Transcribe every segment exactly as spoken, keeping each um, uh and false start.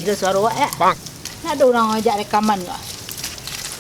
Ado suaro awak, yo? Bang. Ndak ado urang ajak rekaman ko.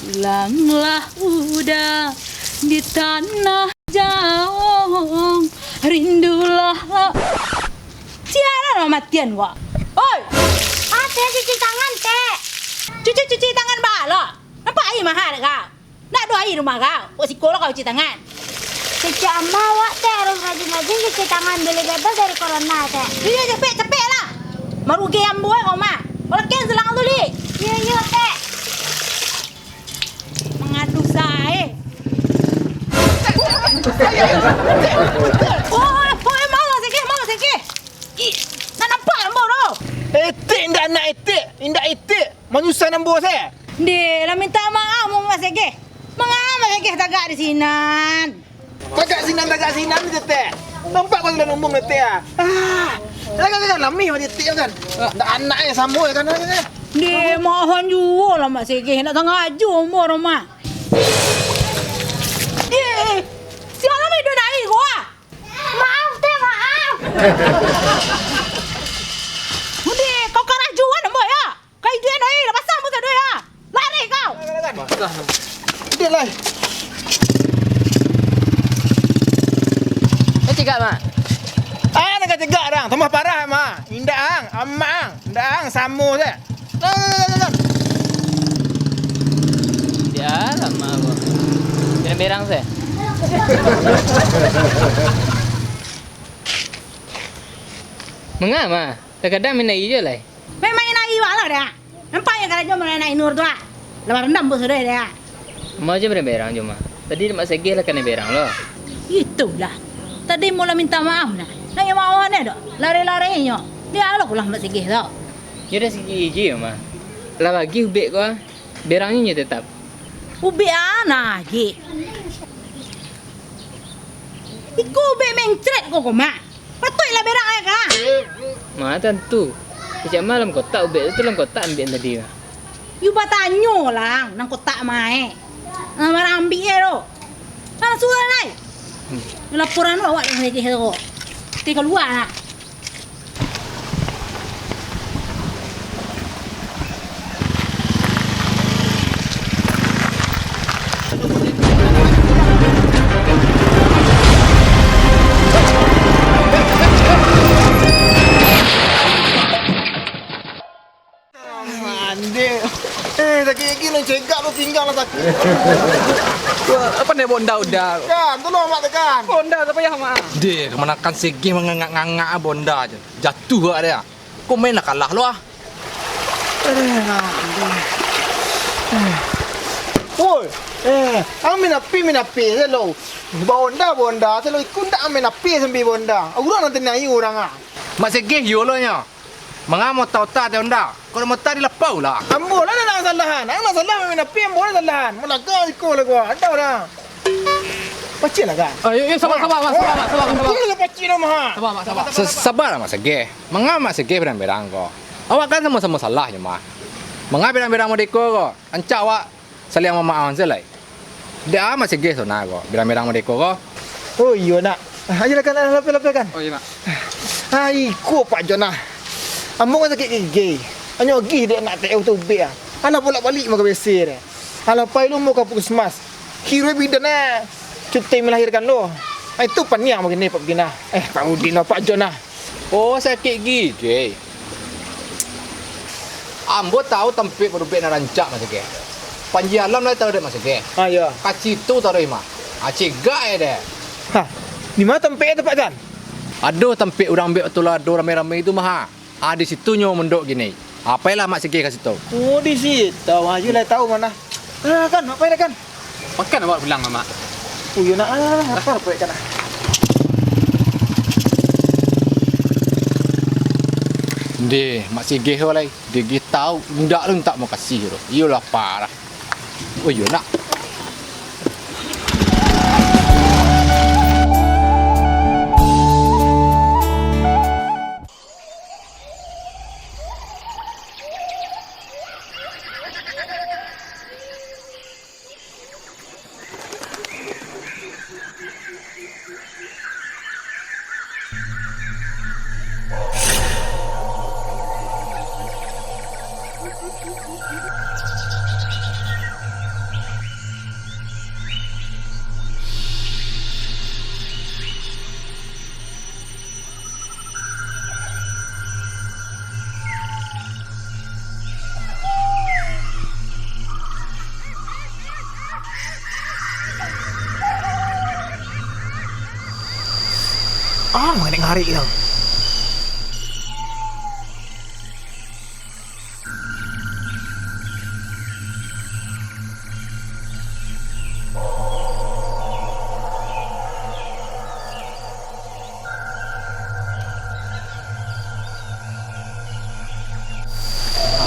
Pulanglah Uda di tanah jauh, rindulah la-, Sia lah matian ko. Oi! Ah, Tek, cuci tangan, Tek. Cuci, cuci tangan baa lo. Nampak aia maha dek kau? Ndak ado aia rumah kau, buek siko lo kau cuci tangan. Kecek ambo awak, Tek, harus rajin-rajin cuci tangan, bili bebas dari corona, Tek. Iyo, capek, capek lah. Marugi ambo kau mah. Baliakan silang tu, Li. Iyo, iyo, Tek. Mangadu sae. Oi, oi, malas sikit, malas sikit. Ih, ndak nampak ambo tu. Etek, indak anak etek, indak etek. Manyusah ambo se. Ndeh, lah mintak maaf, Mak Segeh. Manga Mak Segeh tagak di sinan? Tagak sinan, tagak sinan je, Tek. Nampak kau sudah umum, Tek, ah. Ah, kan, kan, lamih mah Tek, kan. Ndak anak, eh, samo, eh, kan, kan, kan. Ndeh, maafan juo lah, Mak Segeh. Ndak sangajo ambo, Roma. Ndeh, sia lah mah iduik naiak ko, ah. Maaf, Tek, maaf. Ndeh, kau karajoan ambo, yo. Ka iduik naiak, lah pasang ambo sadoe, yo. Lari kau. Dek lai. Kau cegak, Mak? Ah, nak cegak urang. Tambah parah, Mak. Indak ang, amak ang. Indak ang, samo se. Lah, lah, lah, lah, lah. Sia lah, Mak, ko. Berang-berang se. Manga, Mak? Takadang main aia jo lai. Main-main aia baa lah, Dak. Nampak nyo karajo main aia Nur tu, ah. Lah barandam buek sudah, Dak. Ambo ajo berang-berang jo, Mak. Tadi Mak Segeh lah kanai berang lo. Itulah. Tadi ambo lah mintak maaf nah. Nak iyo maaf nyo doh. Lari-larinyo. Dialog lah Mak Segeh tu. Nyo dah sagigi-gigi yo, Mak. Lah bagiah ubek ko, ah. Berangnyo nyo tetap. Ubek a nan agek? Iko ubek mencret ko, ko, Mak. Patuiklah berang ai ka. Ma tantu. Kecek ma dalam kotak ubek tu, dalam kotak ambek tadi, Mak. Yu batanyo lah, nan kotak ma ai. Nan barang ambek e tu. Langsung lah, Nai. Hmm. Laporan awak nan sageh tu. Ti kalua lah. Mandek. Eh, sakik gigi, nan cegak tu pinggang lah sakik. Wah, apo ni bonda udah? Kan, tu lo mak tekan. Bonda tu payah, Mak. Deh, kamanakan segi mangangak-ngangak bonda je. Jatuah awak deh. Ko main lah kalah lo ah. Aduh, aduh. Woi, eh, ang main api, main api se lo. Bonda, bonda se lo. Ikun dak main api sambil bonda. Urang nanti naik urang ah. Mak Segeh yo lo nyo. Manga mota-ota ati onda? Kok mota di lapau lah. Ambo lah nan salahan. Ang nan salah main api, ambo lah salahan. Malaga iko lah ko. Ada orang. Pacik lah kan? Ah, yo, yo, sabar, sabar, Mak, sabar, Mak, sabar, sabar. Pacik lah, Mak. Sabar, Mak, sabar. Sa-, sabar lah, Mak Segeh. Manga Mak Segeh berang-berang ko? Awak kan samo-samo salah nyo mah. Manga berang-berang modeko ko? Rancak awak saliang mamaafan se lai. Dek a Mak Segeh sona ko, berang-berang modeko ko. Oh iyo nak. Ayolah kan, lapeh-lapeh kan. Oh iyo nak. Ah, iko Pak Jon ah. Ambo kan sakik gigi. Anyo gih dek nak T O tu ubek ah. Alah bolak-balik mah ka B C deh. Alah pai lu mah ka puskesmas. Kiro bidan ah. Cuti melahirkan tu. Ah, itu paniang bagini Pak Udin ah. Eh, Pak Udin ah, Pak Jon ah. Oh, sakik gigi. Ambo tahu tampek barubek nan rancak, Mak Segeh. Panji Alam lai tahu dek, Mak Segeh? Ah, iyo. Ka situ taruih, Mak. Ah, cegak e deh. Hah, di ma tampek e tu, Pak Jon? Aduh, tampek urang ambek tu lah, ado rame-rame tu, Mah. Ah, di situ nyo mondok gini. Ah, pailah Mak Segeh ka situ. Oh, di situ. Ah, iyo lah tahu mah. Ah, kan, mak pai lah kan. Makan awak pulang, Mak. Oh, iyo nak, ah, lapar puek kan ah. Ndeh, Mak Segeh ko lai. Dek gih tahu, indak lo mintak makasih tu. Iyolah parah. Oh, iyo nak. Tarik lah.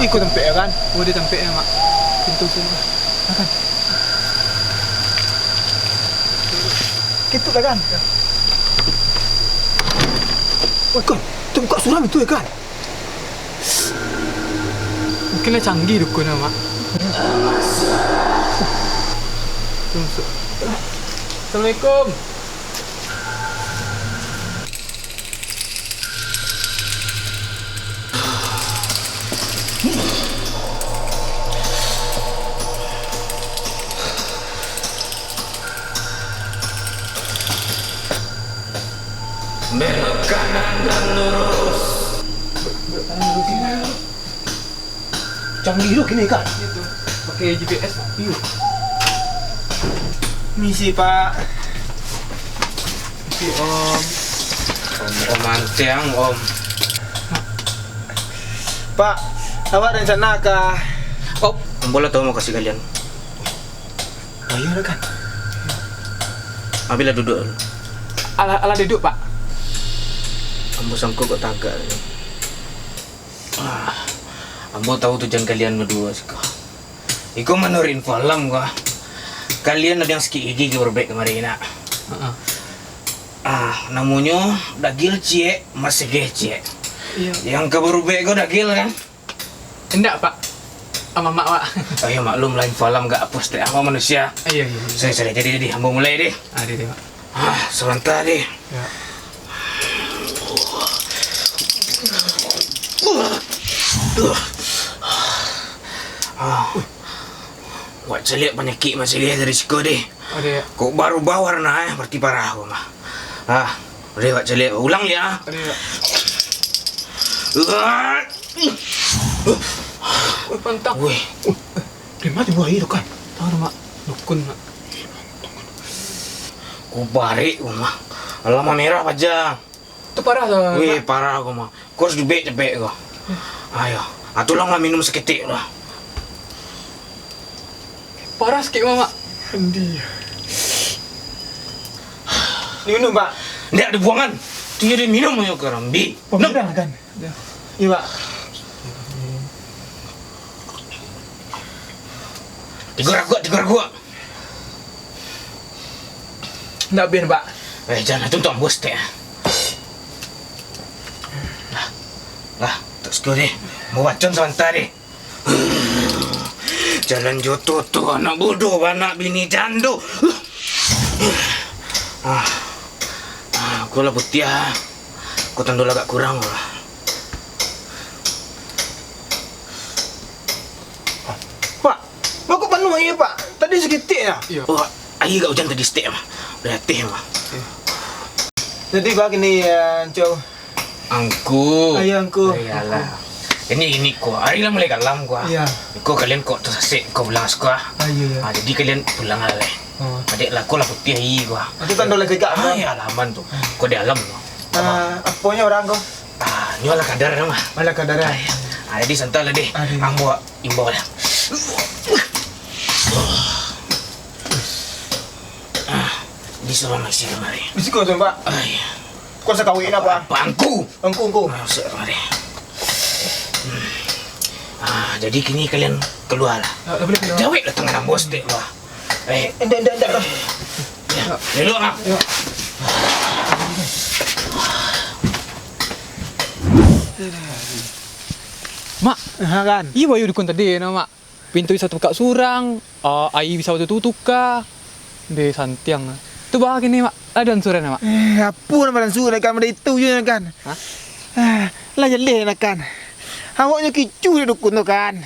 Iko tampek yo kan? Oh, ado tampek yo, Mak. Pintu siko. Nah, kan. Kitulah kan. Woi, kan. Tabuka surang pintu yo kan? Mungkin lah canggih dukun yo, Mak. Masuk. Assalamualaikum. Belok kanan dan lurus. Canggih tu kini kan? Itu. Pakai G P S. Iyo. Misi, Pak. Misi, Om. Om, Om Antiang, Om. Pak, awak rencana ka... Om, ambo lah tahu mukasuik kalian. Oh, iyo lah kan. Ambilah duduk dulu. Alah, alah duduk, Pak. Ambo sangko kok tagak. Ah, ambo tahu tujuan kalian baduo siko. Iko manuruik info alam ko. Kalian ado yang sakik gigi ka barubek kamari nak. Heeh. Ah, namonyo dagil ciek, masegeh ciek. Iyo. Yang ka barubek ko dagil kan? Indak, Pak. Amamak, Pak. Ayo, maklum lah, info alam gak apus dek awak manusia. Iyo, iyo, iyo. Sudah, sudah, jadi, jadi. Ambo mulai deh. Ah, deh, deh, Pak. Ah, sabanta deh. Yo. Ah. Wak caliak panyakik masih deh dari siko deh. Ado, yo. Kok barubah warna, eh, berarti parah ko mah. Ah, udah, wak caliak. Ulang liak, ah. Ado, yo. Ah. Woi, pantang. Woi. Dari ma tibo aia tu kan? Tahu tu, Mak. Dukun, Mak. Kubarek ko mah. Alah mamerah paja. Tu parah tu, Mak. Weh, parah ko mah. Ko harus diubek capek ko. Ayo. Ah, tolonglah minum saketek lah. Parah sakik, Mak. Andi. Diminum, Pak. Ndak dibuangan. Tu iyo diminum ayo karambi. Minum. Pembedahan kan? Iyo, Pak. Tigo raguak, tigo raguak. Ndak ben, Pak. Eh, jan lah, tuntuang bos teh. Lah, lah, tak suka deh. Mau bacon sabanta deh. Jalan joto tu, anak bodoh, anak bini jando. Ah, ah, ko lah putiah. Ko tando lah agak kurang lah. Pak, mako panuah aia, Pak. Tadi saketek ya? Iyo. Oh, aia agak ujan tadi saketek mah. Udah ateh mah. Iyo. Jadi, Pak, kini, ya, Angku. Angku. Ayo, Angku. Iyolah. Ini, ini ko. Ari lah mulai kalam ko. Iyo. Ko kalian kok tasasek ko pulang siko. Ah, iyo, iyo. Ah, jadi kalian pulang lah leh. Oh. Adek lah ko lah putiah aia ko. Itu tando lah tegak, Pak. Ah, ya, alaman tu. Ko di alam tu. Ah, aponyo urang ko? Ah, nyo ala kadar mah. Ala kadar, ah. Ah, jadi santai lah deh. Aduh. Ambo imbau lah. Ah, di saruang isi kamari. Di siko tu, Pak. Ah, iyo. Ko sakawik nak, Pak? Angku. Angku, angku. Ah, masuk kamari. Hmm. Ah, jadi kini kalian kalua lah. Ah, dah boleh kalua. Jawek lah tangan ambo saketek lah. Eh. Indak, indak, indak, Bang. Ya, elok, ah. Ya. Mak. Ha, kan? Iyo, bayu dukun tadi, no, Mak. Pintu bisa tabukak surang, ah, aia bisa batuka-tuka. Deh, santiang. Tu baa kini, Mak? Lah diansuran, Mak? Eh, apo nan baansuran, kan? Bana itu je, kan? Hah? Ah, lah jaleh, kan? Awak nyo kicu dek dukun tu, kan?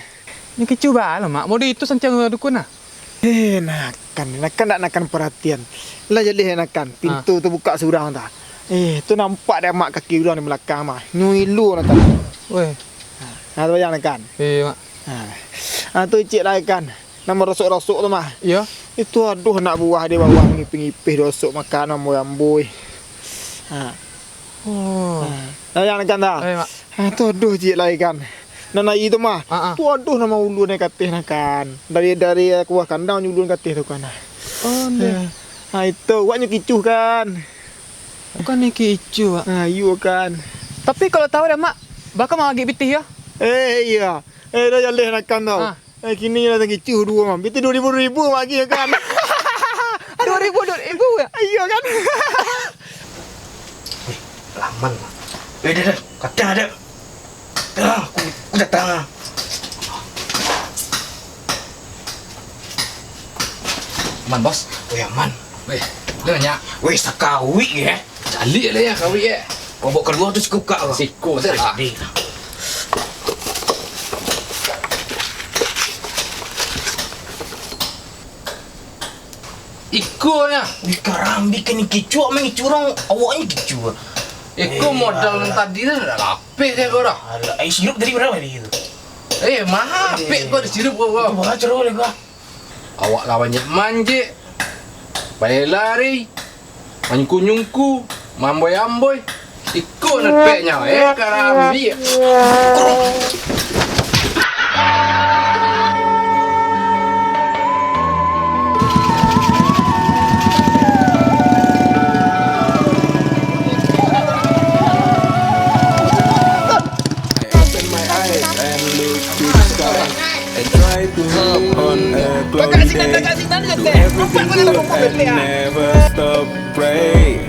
Nyo kicu baa lah, Mak. Model itu santiang dukun, ah. Eh, nak kan, nak kan, nak kan paratian. Lah jaleh nak kan, pintu tu bukak surang tu. Eh, tu nampak dek amak kaki urang di balakang mah. Nyo ilo nak kan. Weh. Nah, tabayang nak kan. Eh, Mak. Ha. Ha, tu cik lah kan. Nan marosok-rosok tu mah. Iyo. Itu aduh anak buah di bawah ngipih-ngipih rosok makan amboi-amboi. Ha. Oh. Nah, nah, yang kan dah. Eh, Mak. Ah, tu aduh ciek lai kan. Nan aia tu mah. Ah, ah. Tu aduh nama ulu ni kateh nah kan. Dari, dari kuah kandang ulu kateh tu kan. Oh, ndeh. Eh, ah, itu, awaknyo kicuah kan. Bukan ni kicuah, Mak. Ah, iyo kan. Tapi kalau tahu dah, Mak, bakal mangagik pitih ya? Eh, iya. Eh, dah jaleh nak kan tau. Ah. Eh, kini lah kicuah duo, Mam. Itu duo ribu, duo ribu lagi ya kan? Duo ribu, duo ribu ya? Iya kan? Weh, laman. Eh, dah, dah. Kadang ada. Dah, aku, aku datang ah. Aman, Bos. Weh, aman. Weh, dah banyak. Weh, sakawik ya. Caliak lah ya, kawik ya. Kau bawa keluar tu siko kak. Siko, sir. Ah. Iko nya. Wih, karambia kini kicuah, main kicuah urang, awaknyo kicuah. Iko modal tadi tu dah lapeh saya kau dah. Alah, air sirup tadi berapa tadi tu? Eh, mahal pek kau di sirup kau. Itu berapa caro boleh kau? Awak lah banyak manjek, balari-lari, manyungku-nyungku, maamboi-amboi. Iko nan peknyo, eh, karambia. I open my eyes and look to the sky. I try to hold on a cloudy day. Do everything good and never stop pray.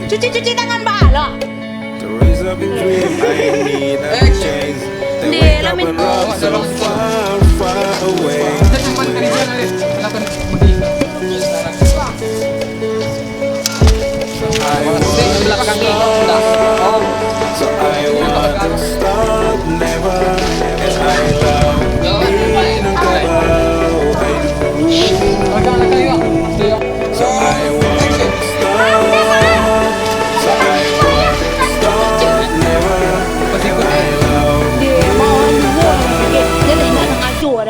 Cuci-cuci tangan baa lo. To raise up a dream, I need a chance. Then wake up and love so far, far away. I won't stop, so I won't stop, never. And I love being a rebel, I do. So I won't stop, so I won't stop, never. And I love being a rebel.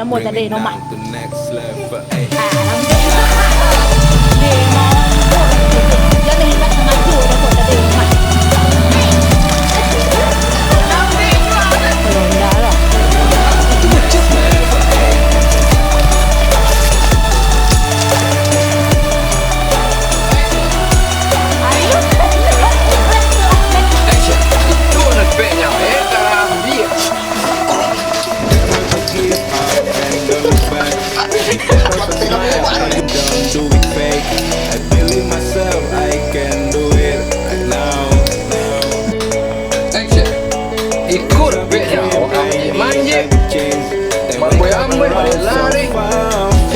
Bring me down to next level. Don't do it fake. I believe myself, I can do it right now. Action. Ikut bek nyawa kami manjek. Mamboy-amboy, lari-lari.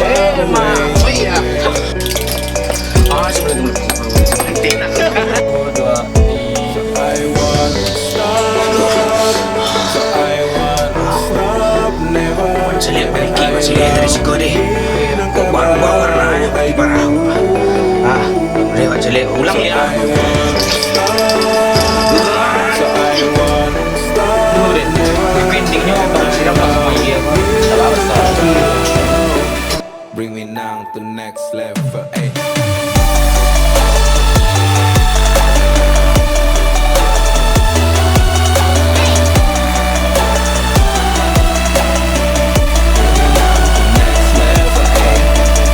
Eh, mati ah. Ah, sebelah tu. Dua, tiga. I want stop, so I want stop, never. Caliak bariki, caliak dari siko deh. Kok baru-baru lah, eh, pati parah. Ah, boleh, Wak, caliak. Ulang, ya. Dulu, deh. Pendingnya, Bang, siram langsung aja. Salah besar. Bring me down to next level, eh.